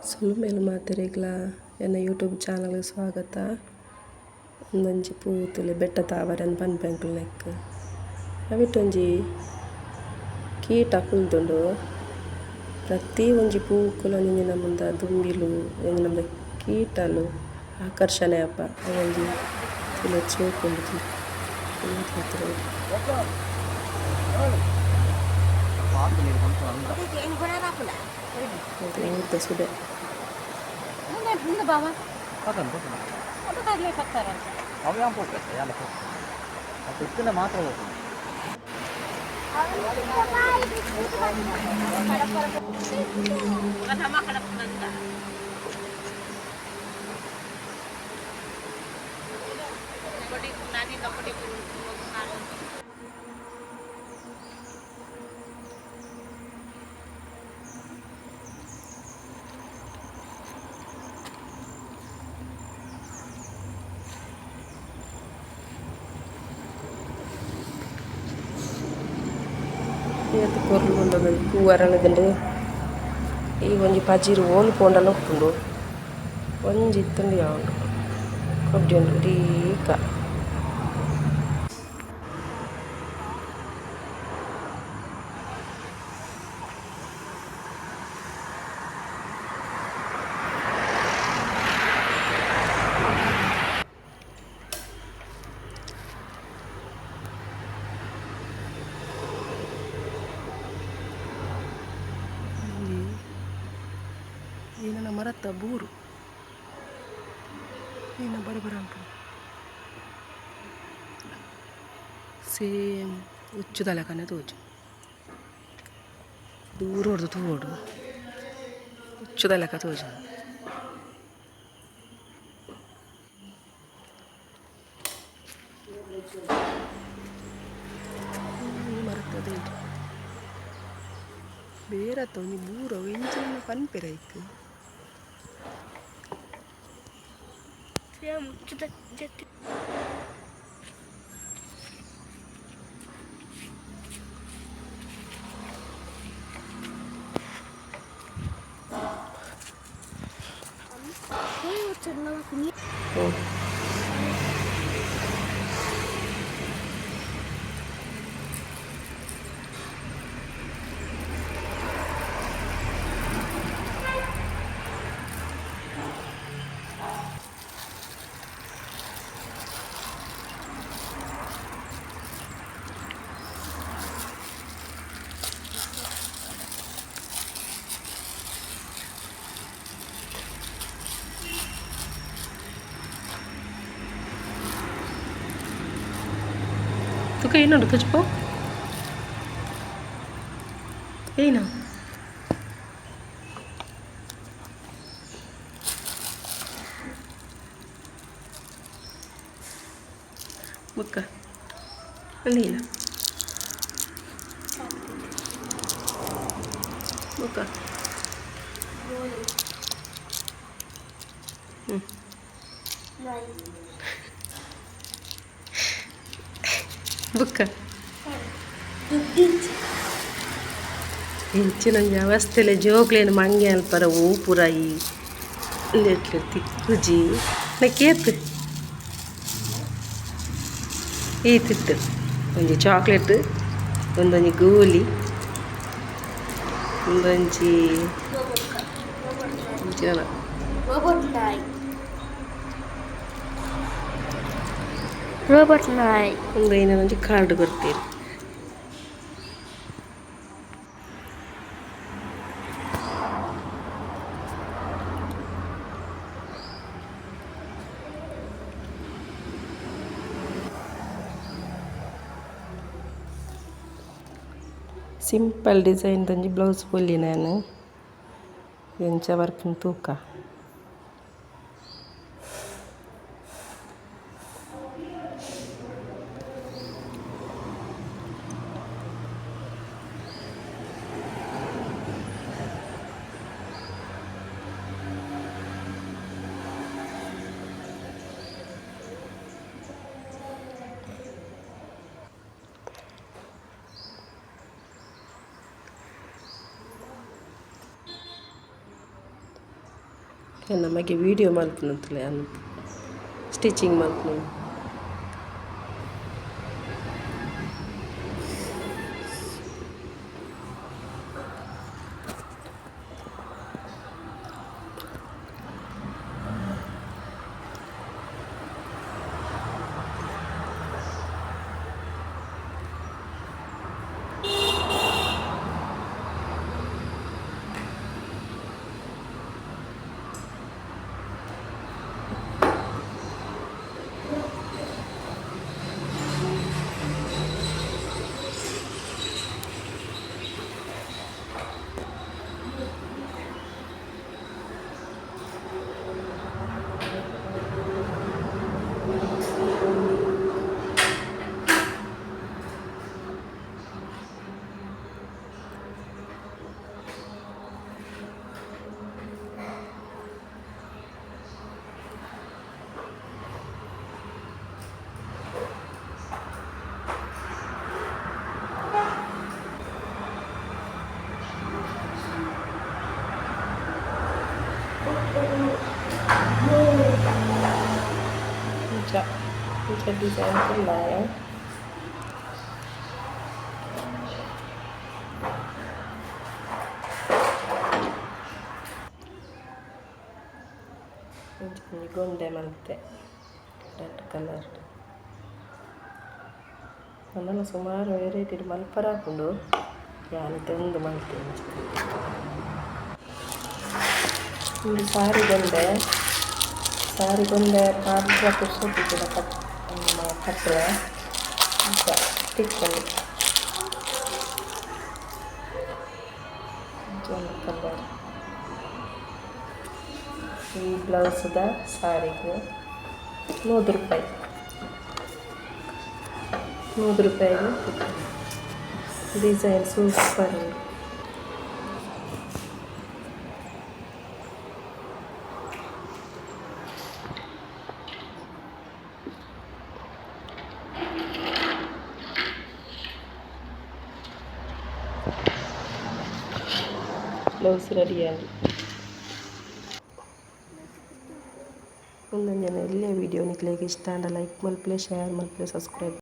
ಸೊಲ್ಮೆಲು ಮಾತೆರೆಗ್ಲ ಎನ್ನ YouTube channel ಸ್ವಾಗತ. ಉಂದೊಂಜಿ ಪೂ ತೂಲೆ ಬೆಟ್ಟ ತಾವರೆ ಪನ್ಪೆ ಎಂಕುಲು ನೆಕ್ಕ್. ಅವೆಟೊಂಜಿ ಕೀಟ ಕುಲ್ದುಂಡು. ಪ್ರತಿ ಒಂಜಿ ಪೂಕುಲ ಒಂಜೊಂಜಿ ನಮೂನೆದ ದುಂಬಿಲು ಒಂಜಿ ನಮೂನೆದ ಕೀಟಲು ಆಕರ್ಷಣೆ ಆಪ ಅವೊಂಜಿ ತೂಲೆ ಶೋಕು ಉಂಡು ತೂಲೆ. ಊರ್ದ ಸುದೆ. ಏತ್ ಪೊರ್ಲು ಉಂಡು ಪೂ ಅರಳ್ದ್ಂಡ್. ಈ ಒಂಜಿ ಪಜಿರ್ ಓಲು ಪೋಂಡಲ ಉಪ್ಪುಂಡು. ಒಂಜಿ ಇತ್ತುಂಡು ಯಾವುಂಡು ಕೊಡ್ಯುಂಡು ಇಡೀಕ. ಒಂಜಿ ಏನನ ಮರತ ಬೂರು ಏನ ಬರ ಬರ ಅನ್ಪುಂಡು ಸೇಮ್ ಉಚ್ಚುದ ಲೆಕ್ಕನೆ ತೋಜು ದೂರೊಡ್ದು ತೂವೊಡು ಉಚ್ಚುದ ಲೆಕ್ಕ ತೋಜುಂಡು. ಮರತ ಬೇರತ್ತ ಒಂಜಿ ಬೂರು ಅವು ಎಂಚಿನ ಪನ್ಪೆರ್ ಐಕ್. ತುಕ ಏನುಂಡು ತೋಜಿಪೋ ಏನ ಬುಕ್ಕ ಅಂದಿಲ್ಲ ಬುಕ್ಕ. ಬುಕ್ಕ ಇಂಚಿನ ಒಂಜಿ ಅವಸ್ಥೆಲೆ ಜೋಕ್ಲೆನ್ ಮಂಗೆ ಅಲ್ಪರ ಓ ಪೂರ ಈ ಉಂದೆಟ್ಲ್ ತಿಕ್ಕುಜಿ ಕೇತ್ ಈತಿತ್ತು ಒಂಜಿ ಚಾಕ್ಲೇಟ್, ಒಂದೊಂಜಿ ಗೋಲಿ, ಒಂದೊಂಜಿ ಇಂಚಿನ ರೋಬೋಟ್ ನಾಯಿ, ರೋಬೋಟ್ ನಾಯಿ. ಒಂದು ಏನೊಂಜಿ ಕಾರ್ಡ್ ಕೊರ್ತೆರ್. ಸಿಂಪಲ್ ಡಿಸೈನ್ ಒಂಜಿ ಬ್ಲೌಸ್ ಪೊಲಿ ನಾನು ಎಂಚ ಬರ್ಪುಂಡು ತೂಕ. ಎನ್ನ ಮಗೆ ವೀಡಿಯೋ ಮಲ್ಪುನಂತಲೆ ಯಾನ್ ಸ್ಟಿಚಿಂಗ್ ಮಲ್ಪುನು. ಇಂಚ ಇಂಚ ಡಿಸೈನ್ ಕುಲ್ಲಾಯ. ಇಂಚ ಒಂಜಿ ಗೊಂಡೆ ಮಲ್ತೆ ರೆಡ್ಡ್ ಕಲರ್ ಡ್ ನನ ಸುಮಾರ್ ವೆರೈಟಿ ಡ್ ಮಲ್ಪರೆ ಆಪುಂಡು ಯಾನ್ ಇತ್ತೆ ಉಂದು ಮಲ್ತೆ ಇಂಚ. ಉಂದು ಸಾರಿ ಗೊಂಡೆ ಸಾರಿ ಗೊಂಡೆ ಪಾಡ್ದ್ ಪುರ್ಸೊತ್ತು ಇಜ್ಜಿಡ ಕಟ್ ಕಟ್ಟುವೆ ಇಂಚ ತಿಕ್ಕುಂಡು ಇಂಚ ಒಂಜಿ ಕಲರ್ ಈ ಬ್ಲೌಸ್ ದ ಸಾರಿಗ್ 100 ರೂಪಾಯಿ 100 ರೂಪಾಯಿಗ್ ತಿಕ್ಕುಂಡು ಡಿಸೈನ್ ಸೂಪರ್ ಉಂಡು. ಬ್ಲೌಸ್ ರೆಡಿ ಆಂಡ್. ಉಂದೊಂಜಿ ಎಲ್ಯ ವಿಡಿಯೋ ನಿಕ್ಲೆಗ್ ಇಷ್ಟ ಆಂಡ ಲೈಕ್ ಮಲ್ಪುಲೆ ಶೇರ್ ಮಲ್ಪುಲೆ ಸಬ್ಸ್ಕ್ರೈಬ್.